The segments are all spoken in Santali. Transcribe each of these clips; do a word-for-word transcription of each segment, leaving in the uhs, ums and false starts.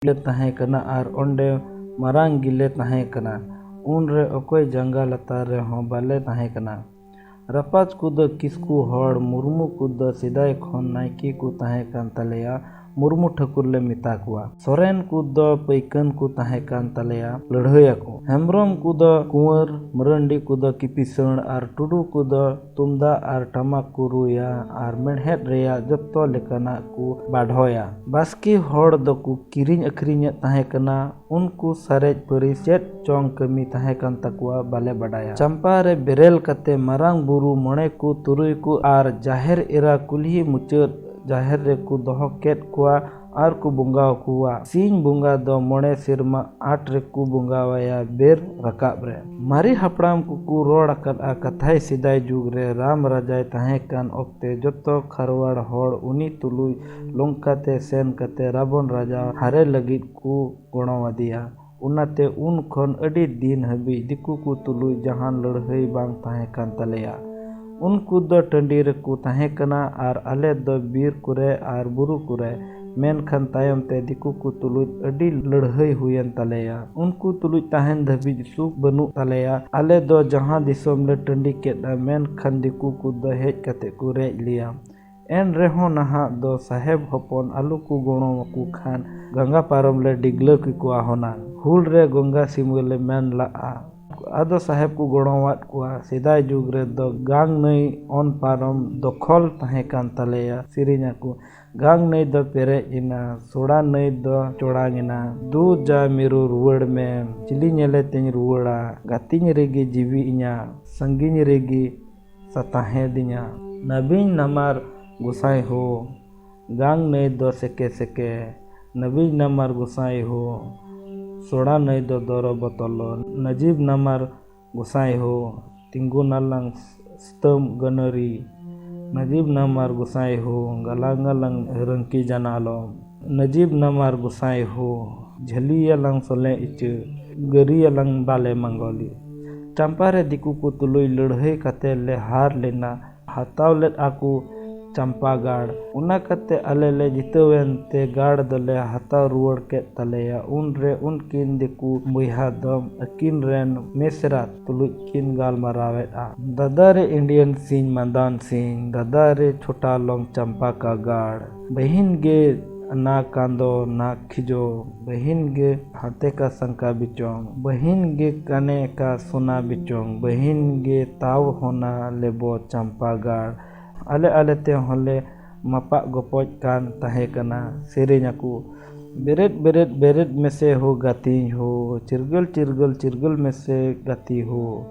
ᱞᱮ ᱛᱟᱦᱮᱸ ᱠᱟᱱᱟ ᱟᱨ ᱚᱸᱰᱮ ᱢᱟᱨᱟᱝ ᱜᱮᱞᱮ ᱛᱟᱦᱮᱸ ᱠᱟᱱᱟ᱾ ᱩᱱᱨᱮ ᱚᱠᱚᱭ ᱡᱟᱸᱜᱟ ᱞᱟᱛᱟᱨ ᱨᱮᱦᱚᱸ ᱵᱟᱞᱮ ᱛᱟᱦᱮᱸ ᱠᱟᱱᱟ᱾ ᱨᱟᱯᱟᱡᱽ ᱠᱚᱫᱚ ᱠᱤᱥᱠᱩ ᱦᱚᱲ, ᱢᱩᱨᱢᱩ ᱠᱚᱫᱚ ᱥᱮᱫᱟᱭ ᱠᱷᱚᱱ ᱱᱟᱭᱠᱮ ᱠᱚ ᱛᱟᱦᱮᱸ ᱠᱟᱱ ᱛᱟᱞᱮᱭᱟ, ᱢᱩᱨᱢᱩ ᱴᱷᱟᱹᱠᱩᱨ ᱞᱮ ᱢᱮᱛᱟ ᱠᱚᱣᱟ᱾ ᱥᱚᱨᱮᱱ ᱠᱚᱫᱚ ᱯᱟᱹᱭᱠᱟᱹᱱ ᱠᱚ ᱛᱟᱦᱮᱸ ᱠᱟᱱ ᱛᱟᱞᱮᱭᱟ, ᱞᱟᱹᱲᱦᱟᱹᱭ ᱟᱠᱚ᱾ ᱦᱮᱢᱵᱨᱚᱢ ᱠᱚᱫᱚ ᱠᱩᱸᱣᱟᱹᱨ, ᱢᱟᱨᱟᱱᱰᱤ ᱠᱚᱫᱚ ᱠᱤᱯᱤᱥᱟᱹᱲ ᱟᱨ ᱴᱩᱰᱩ ᱠᱚᱫᱚ ᱛᱩᱢᱫᱟᱜ ᱟᱨ ᱴᱟᱢᱟᱠ ᱠᱚ ᱨᱩᱭᱟ ᱟᱨ ᱢᱮᱬᱦᱮᱫ ᱨᱮᱭᱟᱜ ᱡᱚᱛᱚ ᱞᱮᱠᱟᱱᱟᱜ ᱠᱚ ᱵᱟᱰᱷᱚᱭᱟ᱾ ᱵᱟᱥᱠᱮ ᱦᱚᱲ ᱫᱚᱠᱚ ᱠᱤᱨᱤᱧ ᱟᱹᱠᱷᱨᱤᱧᱮᱫ ᱛᱟᱦᱮᱸ ᱠᱟᱱᱟ᱾ ᱩᱱᱠᱩ ᱥᱟᱨᱮᱡ ᱯᱟᱹᱨᱤᱥ ᱪᱮᱫ ᱪᱚᱝ ᱠᱟᱹᱢᱤ ᱛᱟᱦᱮᱸ ᱠᱟᱱ ᱛᱟᱠᱚᱣᱟ, ᱵᱟᱞᱮ ᱵᱟᱰᱟᱭᱟ᱾ ᱪᱟᱢᱯᱟ ᱨᱮ ᱵᱮᱨᱮᱞ ᱠᱟᱛᱮ ᱢᱟᱨᱟᱝ ᱵᱩᱨᱩ, ᱢᱚᱬᱮ ᱠᱚ, ᱛᱩᱨᱩᱭ ᱠᱚ ᱟᱨ ᱡᱟᱦᱮᱨ ᱮᱨᱟ ᱠᱩᱞᱦᱤ ᱢᱩᱪᱟᱹᱫ ᱡᱟᱦᱮᱨ ᱨᱮᱠᱚ ᱫᱚᱦᱚ ᱠᱮᱫ ᱠᱚᱣᱟ ᱟᱨ ᱠᱚ ᱵᱚᱸᱜᱟ ᱟᱠᱚᱣᱟ᱾ ᱥᱤᱧ ᱵᱚᱸᱜᱟ ᱫᱚ ᱢᱚᱬᱮ ᱥᱮᱨᱢᱟ ᱟᱸᱴ ᱨᱮᱠᱚ ᱵᱚᱸᱜᱟᱣᱟᱭᱟ ᱵᱮᱨ ᱨᱟᱠᱟᱵ ᱨᱮ᱾ ᱢᱟᱨᱮ ᱦᱟᱯᱲᱟᱢ ᱠᱚᱠᱚ ᱨᱚᱲ ᱟᱠᱟᱫᱼᱟ, ᱠᱟᱛᱷᱟᱭ ᱥᱮᱫᱟᱭ ᱡᱩᱜᱽ ᱨᱮ ᱨᱟᱢ ᱨᱟᱡᱟᱭ ᱛᱟᱦᱮᱸ ᱠᱟᱱ ᱚᱠᱛᱮ ᱡᱚᱛᱚ ᱠᱷᱟᱨᱣᱟᱲ ᱦᱚᱲ ᱩᱱᱤ ᱛᱩᱞᱩᱡ ᱞᱚᱝᱠᱟ ᱛᱮ ᱥᱮᱱ ᱠᱟᱛᱮ ᱨᱟᱵᱚᱱ ᱨᱟᱡᱟ ᱦᱟᱨᱮ ᱞᱟᱹᱜᱤᱫ ᱠᱚ ᱜᱚᱲᱚ ᱟᱫᱮᱭᱟ᱾ ᱚᱱᱟᱛᱮ ᱩᱱ ᱠᱷᱚᱱ ᱟᱹᱰᱤ ᱫᱤᱱ ᱦᱟᱹᱵᱤᱡ ᱫᱤᱠᱩ ᱠᱚ ᱛᱩᱞᱩᱡ ᱡᱟᱦᱟᱱ ᱞᱟᱹᱲᱦᱟᱹᱭ ᱵᱟᱝ ᱛᱟᱦᱮᱸ ᱠᱟᱱ ᱛᱟᱞᱮᱭᱟ᱾ ᱩᱱᱠᱩ ᱫᱚ ᱴᱟᱺᱰᱤ ᱨᱮᱠᱚ ᱛᱟᱦᱮᱸ ᱠᱟᱱᱟ ᱟᱨ ᱟᱞᱮ ᱫᱚ ᱵᱤᱨ ᱠᱚᱨᱮ ᱟᱨ ᱵᱩᱨᱩ ᱠᱚᱨᱮ᱾ ᱢᱮᱱᱠᱷᱟᱱ ᱛᱟᱭᱚᱢ ᱛᱮ ᱫᱤᱠᱩ ᱠᱚ ᱛᱩᱞᱩᱡ ᱟᱹᱰᱤ ᱞᱟᱹᱲᱦᱟᱹᱭ ᱦᱩᱭᱮᱱ ᱛᱟᱞᱮᱭᱟ᱾ ᱩᱱᱠᱩ ᱛᱩᱞᱩᱡ ᱛᱟᱦᱮᱱ ᱫᱷᱟᱹᱵᱤᱡ ᱥᱩᱠ ᱵᱟᱹᱱᱩᱜ ᱛᱟᱞᱮᱭᱟ᱾ ᱟᱞᱮ ᱫᱚ ᱡᱟᱦᱟᱸ ᱫᱤᱥᱚᱢ ᱞᱮ ᱴᱟᱺᱰᱤ ᱠᱮᱫᱼᱟ, ᱢᱮᱱᱠᱷᱟᱱ ᱫᱤᱠᱩ ᱠᱚᱫᱚ ᱦᱮᱡ ᱠᱟᱛᱮ ᱠᱚ ᱨᱮᱡ ᱞᱮᱭᱟ᱾ ᱮᱱ ᱨᱮᱦᱚᱸ ᱱᱟᱦᱟᱜ ᱫᱚ ᱥᱟᱦᱮᱵ ᱦᱚᱯᱚᱱ ᱟᱞᱚ ᱠᱚ ᱜᱚᱲᱚ ᱟᱠᱚ ᱠᱷᱟᱱ ᱜᱟᱸᱜᱟ ᱯᱟᱨᱚᱢ ᱞᱮ ᱰᱤᱜᱽᱞᱟᱹ ᱠᱮᱠᱚᱣᱟ ᱦᱩᱱᱟᱝ᱾ ᱦᱩᱞ ᱨᱮ ᱜᱚᱸᱜᱟ ᱥᱤᱢᱟᱹ ᱞᱮ ᱢᱮᱱ ᱞᱟᱜᱼᱟ᱾ ᱟᱫᱚ ᱥᱟᱦᱮᱵ ᱠᱚ ᱜᱚᱲᱚᱣᱟᱫ ᱠᱚᱣᱟ᱾ ᱥᱮᱫᱟᱭ ᱡᱩᱜᱽ ᱨᱮᱫᱚ ᱜᱟᱝ ᱱᱟᱹᱭ ᱚᱱ ᱯᱟᱨᱚᱢ ᱫᱚᱠᱷᱚᱞ ᱛᱟᱦᱮᱸ ᱠᱟᱱ ᱛᱟᱞᱮᱭᱟ᱾ ᱥᱮᱨᱮᱧ ᱟᱠᱚ, ᱜᱟᱝ ᱱᱟᱹᱭ ᱫᱚ ᱯᱮᱨᱮᱡ ᱮᱱᱟ, ᱥᱚᱲᱟ ᱱᱟᱹᱭ ᱫᱚ ᱪᱚᱲᱟᱝ ᱮᱱᱟ᱾ ᱫᱩ ᱡᱟ ᱢᱤᱨᱩ ᱨᱩᱣᱟᱹᱲ ᱢᱮ, ᱪᱤᱞᱤ ᱧᱮᱞᱮ ᱛᱤᱧ ᱨᱩᱣᱟᱹᱲᱟ? ᱜᱟᱛᱤᱧ ᱨᱮᱜᱮ ᱡᱤᱣᱤ ᱤᱧᱟᱹᱜ, ᱥᱟᱺᱜᱤᱧ ᱨᱮᱜᱮ ᱥᱟᱛᱟᱦᱮᱸ ᱫᱤᱧᱟ᱾ ᱱᱟᱵᱤᱧ ᱱᱟᱢᱟᱨ ᱜᱚᱸᱥᱟᱭ ᱦᱳ, ᱜᱟᱝ ᱱᱟᱹᱭ ᱫᱚ ᱥᱮᱠᱮ ᱥᱮᱠᱮ᱾ ᱱᱟᱵᱤᱧ ᱱᱟᱢᱟᱨ ᱜᱚᱸᱥᱟᱭ ᱦᱳ, ᱥᱚᱲᱟ ᱱᱟᱹᱭ ᱫᱚ ᱫᱚᱨᱚ ᱵᱚᱛᱚᱞᱚ᱾ ᱱᱟᱡᱤᱵ ᱱᱟᱢᱟᱨ ᱜᱚᱸᱥᱟᱭ ᱦᱳ, ᱛᱤᱸᱜᱩ ᱱᱟᱞᱟᱝ ᱥᱛᱟᱹᱢ ᱜᱟᱹᱱᱟᱹᱨᱤ᱾ ᱱᱟᱡᱤᱵ ᱱᱟᱢᱟᱨ ᱜᱚᱸᱥᱟᱭ ᱦᱳ, ᱜᱟᱞᱟᱝ ᱜᱟᱞᱟᱝ ᱨᱟᱹᱝᱠᱤ ᱡᱟᱱᱟᱞᱚᱢ᱾ ᱱᱟᱡᱤᱵ ᱱᱟᱢᱟᱨ ᱜᱚᱸᱥᱟᱭ ᱦᱳ, ᱡᱷᱟᱹᱞᱤᱭᱟᱞᱟᱝ ᱥᱚᱞᱮ ᱤᱪᱟᱹ, ᱜᱟᱹᱨᱤᱭᱟᱞᱟᱝ ᱵᱟᱞᱮ ᱢᱟᱸᱜᱚᱞᱤ᱾ ᱪᱟᱢᱯᱟ ᱨᱮ ᱫᱤᱠᱩ ᱠᱚ ᱛᱩᱞᱩᱡ ᱞᱟᱹᱲᱦᱟᱹᱭ ᱠᱟᱛᱮ ᱞᱮ ᱦᱟᱨ ᱞᱮᱱᱟ᱾ ᱦᱟᱛᱟᱣ ᱞᱮᱫ ᱟᱠᱚ ᱪᱟᱢᱯᱟᱜᱟᱲ᱾ ᱚᱱᱟ ᱠᱟᱛᱮ ᱟᱞᱮ ᱞᱮ ᱡᱤᱛᱟᱹᱣᱮᱱ ᱛᱮ ᱜᱟᱲ ᱫᱚᱞᱮ ᱦᱟᱛᱟᱣ ᱨᱩᱣᱟᱹᱲ ᱠᱮᱫ ᱛᱟᱞᱮᱭᱟ᱾ ᱩᱱᱨᱮ ᱩᱱᱠᱤᱱ ᱫᱤᱠᱩ ᱵᱚᱭᱦᱟ ᱫᱚ ᱟᱹᱠᱤᱱ ᱨᱮᱱ ᱢᱤᱥᱨᱟᱛ ᱛᱩᱞᱩᱡ ᱠᱤᱱ ᱜᱟᱞᱢᱟᱨᱟᱣᱮᱫᱼᱟ᱾ ᱫᱟᱫᱟ ᱨᱮ ᱤᱱᱰᱤᱭᱟᱱ ᱥᱤᱧ ᱢᱟᱸᱫᱟᱱ ᱥᱤᱧ, ᱫᱟᱫᱟ ᱨᱮ ᱪᱷᱳᱴᱟ ᱞᱚᱝ ᱪᱟᱢᱯᱟ ᱠᱟ ᱜᱟᱲ, ᱵᱟᱹᱦᱤᱱ ᱜᱮ ᱱᱟ ᱠᱟᱸᱫᱚ ᱱᱟ ᱠᱷᱤᱡᱚ, ᱵᱟᱹᱦᱤᱱ ᱜᱮ ᱦᱟᱛᱮ ᱠᱟ ᱥᱟᱝᱠᱟ ᱵᱤᱪᱚᱝ, ᱵᱟᱹᱦᱤᱱ ᱜᱮ ᱠᱟᱱᱮ ᱠᱟ ᱥᱳᱱᱟ ᱵᱤᱪᱚᱝ, ᱵᱟᱹᱦᱤᱱ ᱜᱮ ᱛᱟᱣ ᱦᱚᱱᱟ ᱞᱮᱵᱚ ᱪᱟᱢᱯᱟ ᱜᱟᱲ᱾ ᱟᱞᱮ ᱟᱞᱮ ᱛᱮᱦᱚᱸ ᱞᱮ ᱢᱟᱯᱟᱜ ᱜᱚᱯᱚᱡ ᱠᱟᱱ ᱛᱟᱦᱮᱸ ᱠᱟᱱᱟ᱾ ᱥᱮᱨᱮᱧ ᱟᱠᱚ, ᱵᱮᱨᱮᱫ ᱵᱮᱨᱮᱫ ᱵᱮᱨᱮᱫ ᱢᱮᱥᱮ ᱦᱳ ᱜᱟᱛᱮᱧ ᱦᱳ, ᱪᱤᱨᱜᱟᱹᱞ ᱪᱤᱨᱜᱟᱹᱞ ᱪᱤᱨᱜᱟᱹᱞ ᱢᱮᱥᱮ ᱜᱟᱛᱮ ᱦᱳ᱾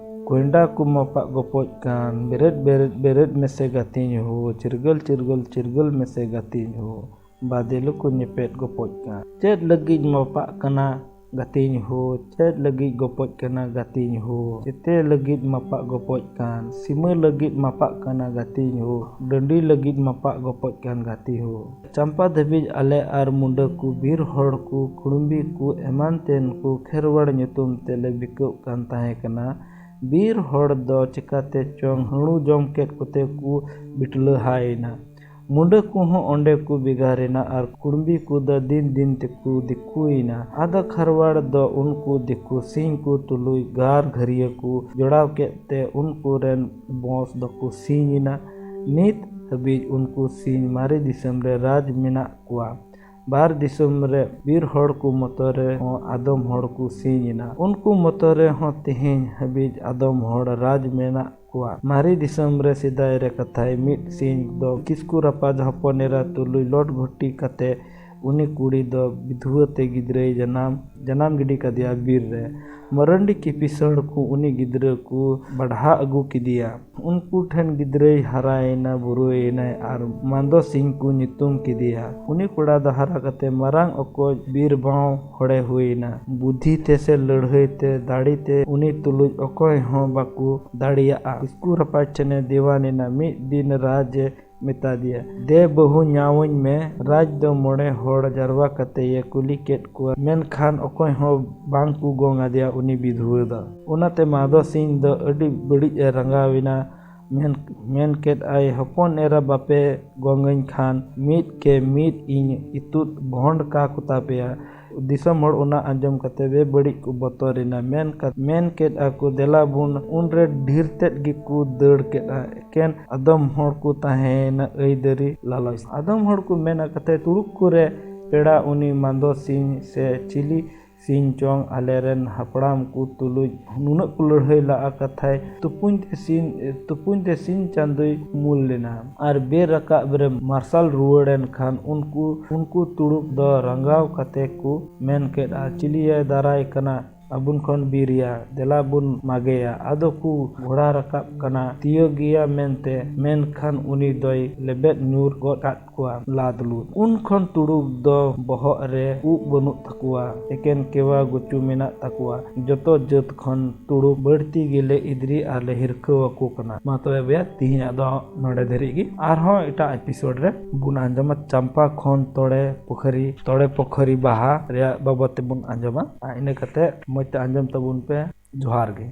ᱠᱚᱭᱰᱟ ᱠᱚ ᱢᱟᱯᱟᱜ ᱜᱚᱯᱚᱡ ᱠᱟᱱ, ᱵᱮᱨᱮᱫ ᱵᱮᱨᱮᱫ ᱵᱮᱨᱮᱫ ᱢᱮᱥᱮ ᱜᱟᱛᱮᱧ ᱦᱳ, ᱪᱤᱨᱜᱟᱹᱞ ᱪᱤᱨᱜᱟᱹᱞ ᱪᱤᱨᱜᱟᱹᱞ ᱢᱮᱥᱮ ᱜᱟᱛᱮᱧ ᱦᱳ᱾ ᱵᱟᱫᱮᱞᱩ ᱠᱚ ᱧᱮᱯᱮᱫ ᱜᱚᱯᱚᱡ ᱠᱟᱱ᱾ ᱪᱮᱫ ᱞᱟᱹᱜᱤᱫ ᱢᱟᱯᱟᱜ ᱠᱟᱱᱟ ᱜᱟᱛᱮᱧ ᱦᱳ, ᱪᱮᱫ ᱞᱟᱹᱜᱤᱫ ᱜᱚᱯᱚᱡ ᱠᱟᱱᱟ ᱜᱟᱛᱮᱧ ᱦᱳ, ᱪᱮᱛᱮ ᱞᱟᱹᱜᱤᱫ ᱢᱟᱯᱟᱜ ᱜᱚᱯᱚᱡ ᱠᱟᱱ, ᱥᱤᱢᱟᱹ ᱞᱟᱹᱜᱤᱫ ᱢᱟᱯᱟᱜ ᱠᱟᱱᱟ ᱜᱟᱛᱮᱧ ᱦᱳ, ᱰᱟᱹᱰᱤ ᱞᱟᱹᱜᱤᱫ ᱢᱟᱯᱟᱜ ᱜᱚᱯᱚᱡ ᱠᱟᱱ ᱜᱟᱛᱮ ᱦᱳ᱾ ᱪᱟᱢᱯᱟ ᱫᱷᱟᱹᱵᱤᱡ ᱟᱞᱮ ᱟᱨ ᱢᱩᱰᱟᱹ ᱠᱚ, ᱵᱤᱨ ᱦᱚᱲ ᱠᱚ, ᱠᱩᱲᱩᱢᱵᱤ ᱠᱚ ᱮᱢᱟᱱ ᱛᱮᱱ ᱠᱚ ᱠᱷᱮᱨᱣᱟᱲ ᱧᱩᱛᱩᱢ ᱛᱮᱞᱮ ᱵᱤᱠᱟᱹᱜ ᱠᱟᱱ ᱛᱟᱦᱮᱸ ᱠᱟᱱᱟ᱾ ᱵᱤᱨ ᱦᱚᱲ ᱫᱚ ᱪᱤᱠᱟᱹᱛᱮ ᱪᱚᱝ ᱦᱟᱹᱬᱩ ᱡᱚᱢ ᱠᱮᱫ ᱠᱚᱛᱮ ᱠᱚ ᱵᱤᱴᱞᱟᱹᱦᱟᱭᱮᱱᱟ᱾ ᱢᱩᱰᱟᱹ ᱠᱚᱦᱚᱸ ᱚᱸᱰᱮ ᱠᱚ ᱵᱷᱮᱜᱟᱨᱮᱱᱟ ᱟᱨ ᱠᱩᱲᱢᱤ ᱠᱚᱫᱚ ᱫᱤᱱ ᱫᱤᱱ ᱛᱮᱠᱚ ᱫᱤᱠᱩᱭᱮᱱᱟ᱾ ᱟᱫᱚ ᱠᱷᱟᱨᱣᱟᱲ ᱫᱚ ᱩᱱᱠᱩ ᱫᱤᱠᱩ ᱥᱤᱧ ᱠᱚ ᱛᱩᱞᱩᱡ ᱜᱟᱨ ᱜᱷᱟᱹᱨᱭᱟᱹ ᱠᱚ ᱡᱚᱲᱟᱣ ᱠᱮᱫ ᱛᱮ ᱩᱱᱠᱩ ᱨᱮᱱ ᱵᱚᱸᱥ ᱫᱚᱠᱚ ᱥᱤᱧ ᱮᱱᱟ᱾ ᱱᱤᱛ ᱦᱟᱹᱵᱤᱡ ᱩᱱᱠᱩ ᱥᱤᱧ ᱢᱟᱨᱮ ᱫᱤᱥᱚᱢ ᱨᱮ ᱨᱟᱡᱽ ᱢᱮᱱᱟᱜ ᱠᱚᱣᱟ᱾ ᱵᱟᱨ ᱫᱤᱥᱚᱢ ᱨᱮ ᱵᱤᱨ ᱦᱚᱲ ᱠᱚ ᱢᱚᱛᱚ ᱨᱮᱦᱚᱸ ᱟᱫᱚᱢ ᱦᱚᱲ ᱠᱚ ᱥᱤᱧ ᱮᱱᱟ᱾ ᱩᱱᱠᱩ ᱢᱚᱛᱚ ᱨᱮᱦᱚᱸ ᱛᱮᱦᱮᱧ ᱦᱟᱹᱵᱤᱡ ᱟᱫᱚᱢ ᱦᱚᱲ ᱨᱟᱡᱽ ᱢᱮᱱᱟᱜ ᱠᱚᱣᱟ᱾ ᱢᱟᱨᱮ ᱫᱤᱥᱚᱢ ᱨᱮ ᱥᱮᱫᱟᱭ ᱨᱮ ᱠᱟᱛᱷᱟᱭ ᱢᱤᱫ ᱥᱤᱧ ᱫᱚ ᱠᱤᱥᱠᱩ ᱨᱟᱯᱟᱡᱽ ᱦᱚᱯᱚᱱ ᱮᱨᱟ ᱛᱩᱞᱩᱡ ᱞᱚᱴ ᱜᱷᱚᱴᱤ ᱠᱟᱛᱮ ᱩᱱᱤ ᱠᱩᱲᱤ ᱫᱚ ᱵᱤᱫᱷᱩᱣᱟᱹ ᱛᱮ ᱜᱤᱫᱽᱨᱟᱹᱭ ᱡᱟᱱᱟᱢ, ᱡᱟᱱᱟᱢ ᱜᱤᱰᱤ ᱠᱟᱫᱮᱭᱟ ᱵᱤᱨ ᱨᱮ᱾ ᱢᱟᱨᱟᱱᱰᱤ ᱠᱤᱯᱤᱥᱟᱹᱲ ᱠᱚ ᱩᱱᱤ ᱜᱤᱫᱽᱨᱟᱹ ᱠᱚ ᱵᱟᱰᱷᱟ ᱟᱹᱜᱩ ᱠᱮᱫᱮᱭᱟ᱾ ᱩᱱᱠᱩ ᱴᱷᱮᱱ ᱜᱤᱫᱽᱨᱟᱹᱭ ᱦᱟᱨᱟᱭᱮᱱᱟ, ᱵᱩᱨᱩᱭᱮᱱᱟᱭ ᱟᱨ ᱢᱟᱫᱚ ᱥᱤᱝ ᱠᱚ ᱧᱩᱛᱩᱢ ᱠᱮᱫᱮᱭᱟ᱾ ᱩᱱᱤ ᱠᱚᱲᱟ ᱫᱚ ᱦᱟᱨᱟ ᱠᱟᱛᱮ ᱢᱟᱨᱟᱝ ᱚᱠᱚᱡ ᱵᱤᱨ ᱵᱟᱶ ᱦᱚᱲᱮ ᱦᱩᱭᱮᱱᱟ᱾ ᱵᱩᱫᱷᱤ ᱛᱮ ᱥᱮ ᱞᱟᱹᱲᱦᱟᱹᱭ ᱛᱮ, ᱫᱟᱲᱮ ᱛᱮ ᱩᱱᱤ ᱛᱩᱞᱩᱡ ᱚᱠᱚᱭ ᱦᱚᱸ ᱵᱟᱠᱚ ᱫᱟᱲᱮᱭᱟᱜᱼᱟ᱾ ᱠᱤᱥᱠᱩ ᱨᱟᱯᱟᱡᱽ ᱴᱷᱮᱱᱮ ᱫᱮᱣᱟᱱ ᱮᱱᱟ᱾ ᱢᱤᱫ ᱫᱤᱱ ᱨᱟᱡᱽ ᱮ ᱢᱮᱛᱟ ᱫᱮᱭᱟ, "ᱫᱮ ᱵᱟᱹᱦᱩ ᱧᱟᱢᱟᱹᱧ ᱢᱮ᱾" ᱨᱟᱡᱽ ᱫᱚ ᱢᱚᱬᱮ ᱦᱚᱲ ᱡᱟᱨᱣᱟ ᱠᱟᱛᱮ ᱮ ᱠᱩᱞᱤ ᱠᱮᱫ ᱠᱚᱣᱟ, ᱢᱮᱱᱠᱷᱟᱱ ᱚᱠᱚᱭ ᱦᱚᱸ ᱵᱟᱝ ᱠᱚ ᱜᱚᱝ ᱟᱫᱮᱭᱟ ᱩᱱᱤ ᱵᱤᱫᱷᱩᱣᱟᱹ ᱫᱚ᱾ ᱚᱱᱟᱛᱮ ᱢᱟᱫᱚ ᱥᱤᱝ ᱫᱚ ᱟᱹᱰᱤ ᱵᱟᱹᱲᱤᱡ ᱮ ᱨᱟᱸᱜᱟᱣ ᱮᱱᱟ᱾ ᱢᱮᱱ ᱢᱮᱱ ᱠᱮᱫ ᱟᱭ, "ᱦᱚᱯᱚᱱ ᱮᱨᱟ ᱵᱟᱯᱮ ᱜᱚᱝᱟᱹᱧ ᱠᱷᱟᱱ ᱢᱤᱫ ᱠᱮ ᱢᱤᱫ ᱤᱧ ᱤᱛᱩᱫ ᱵᱷᱚᱸᱰ ᱠᱟ ᱠᱚᱛᱟ ᱯᱮᱭᱟ᱾" ᱫᱤᱥᱚᱢ ᱦᱚᱲ ᱚᱱᱟ ᱟᱸᱡᱚᱢ ᱠᱟᱛᱮ ᱵᱮᱵᱟᱹᱲᱤᱡ ᱠᱚ ᱵᱚᱛᱚᱨᱮᱱᱟ᱾ ᱢᱮᱱ ᱠᱟ- ᱢᱮᱱ ᱠᱮᱫᱼᱟ ᱠᱚ, "ᱫᱮᱞᱟ ᱵᱚᱱ᱾" ᱩᱱᱨᱮ ᱰᱷᱮᱨ ᱛᱮᱫ ᱜᱮᱠᱚ ᱫᱟᱹᱲ ᱠᱮᱫᱼᱟ᱾ ᱮᱠᱮᱱ ᱟᱫᱚᱢ ᱦᱚᱲ ᱠᱚ ᱛᱟᱦᱮᱸᱭᱮᱱᱟ ᱟᱹᱭᱫᱟᱹᱨᱤ ᱞᱟᱞᱚᱪ᱾ ᱟᱫᱚᱢ ᱦᱚᱲ ᱠᱚ ᱢᱮᱱᱟ ᱠᱟᱛᱷᱟᱭ, "ᱛᱩᱲᱩᱠ ᱠᱚᱨᱮ ᱯᱮᱲᱟ ᱩᱱᱤ ᱢᱟᱸᱫᱚ ᱥᱤᱧ ᱥᱮ ᱪᱤᱞᱤ ᱥᱤᱧ ᱪᱚᱝ ᱟᱞᱮᱨᱮᱱ ᱦᱟᱯᱲᱟᱢ ᱠᱚ ᱛᱩᱞᱩᱡ ᱱᱩᱱᱟᱹᱜ ᱠᱚ ᱞᱟᱹᱲᱦᱟᱹᱭ ᱞᱟᱜᱼᱟ ᱠᱟᱛᱷᱟᱭ, ᱛᱩᱯᱩᱧ ᱛᱮ ᱥᱤᱧ, ᱛᱩᱯᱩᱧ ᱛᱮ ᱥᱤᱧ ᱪᱟᱸᱫᱚᱭ ᱩᱢᱩᱞ ᱞᱮᱱᱟ ᱟᱨ ᱵᱮᱨ ᱨᱟᱠᱟᱵ ᱨᱮ ᱢᱟᱨᱥᱟᱞ ᱨᱩᱣᱟᱹᱲᱮᱱ ᱠᱷᱟᱱ ᱩᱱᱠᱩ, ᱩᱱᱠᱩ ᱛᱩᱲᱩᱠ ᱫᱚ ᱨᱟᱸᱜᱟᱣ ᱠᱟᱛᱮ ᱠᱚ ᱢᱮᱱ ᱠᱮᱫᱼᱟ, ᱪᱤᱞᱤᱭᱮ ᱫᱟᱨᱟᱭ ᱠᱟᱱᱟ ᱟᱵᱚᱱ ᱠᱷᱚᱱ ᱵᱤᱨᱤᱭᱟ, ᱫᱮᱞᱟ ᱵᱚᱱ ᱢᱟᱜᱮᱭᱟ᱾" ᱟᱫᱚ ᱠᱚ ᱜᱷᱚᱲᱟ ᱨᱟᱠᱟᱵ ᱠᱟᱱᱟ, ᱛᱤᱭᱟᱹᱜᱮᱭᱟ ᱢᱮᱱᱛᱮ, ᱢᱮᱱᱠᱷᱟᱱ ᱩᱱᱤ ᱫᱚᱭ ᱞᱮᱵᱮᱫ ᱧᱩᱨ ᱜᱚᱫ ᱠᱟᱫ ᱠᱚᱣᱟ ᱞᱟᱫ ᱞᱩᱫ᱾ ᱩᱱ ᱠᱷᱚᱱ ᱛᱩᱲᱩᱠ ᱫᱚ ᱵᱚᱦᱚᱜ ᱨᱮ ᱩᱵ ᱵᱟᱹᱱᱩᱜ ᱛᱟᱠᱚᱣᱟ, ᱮᱠᱮᱱ ᱠᱮᱣᱟ ᱜᱩᱪᱩ ᱢᱮᱱᱟᱜ ᱛᱟᱠᱚᱣᱟ᱾ ᱡᱚᱛᱚ ᱡᱟᱹᱛ ᱠᱷᱚᱱ ᱛᱩᱲᱩᱠ ᱵᱟᱹᱲᱛᱤ ᱜᱮᱞᱮ ᱤᱫᱽᱨᱤ ᱟᱨ ᱞᱮ ᱦᱤᱨᱠᱟᱹ ᱟᱠᱚ ᱠᱟᱱᱟ᱾ ᱢᱟ ᱛᱚᱵᱮ ᱵᱚᱭᱦᱟ, ᱛᱤᱦᱤᱧᱟᱜ ᱫᱚ ᱱᱚᱰᱮ ᱫᱷᱟᱹᱨᱤᱡ ᱜᱮ᱾ ᱟᱨᱦᱚᱸ ᱮᱴᱟᱜ ᱮᱯᱤᱥᱳᱰ ᱨᱮ ᱵᱚᱱ ᱟᱸᱡᱚᱢᱟ ᱪᱟᱢᱯᱟ ᱠᱷᱚᱱ ᱛᱚᱲᱮ ᱯᱩᱠᱷᱟᱹᱨᱤ, ᱛᱚᱲᱮ ᱯᱩᱠᱷᱟᱹᱨᱤ ᱵᱟᱦᱟ ᱨᱮᱭᱟᱜ ᱵᱟᱵᱚᱫ ᱛᱮᱵᱚᱱ ᱟᱸᱡᱚᱢᱟ᱾ ᱟᱨ ᱤᱱᱟᱹ ᱠᱟᱛᱮ ᱢᱚᱡᱽ ᱛᱮ ᱟᱸᱡᱚᱢ ᱛᱟᱵᱚᱱ ᱯᱮ᱾ ᱡᱚᱦᱟᱨ ᱜᱮ᱾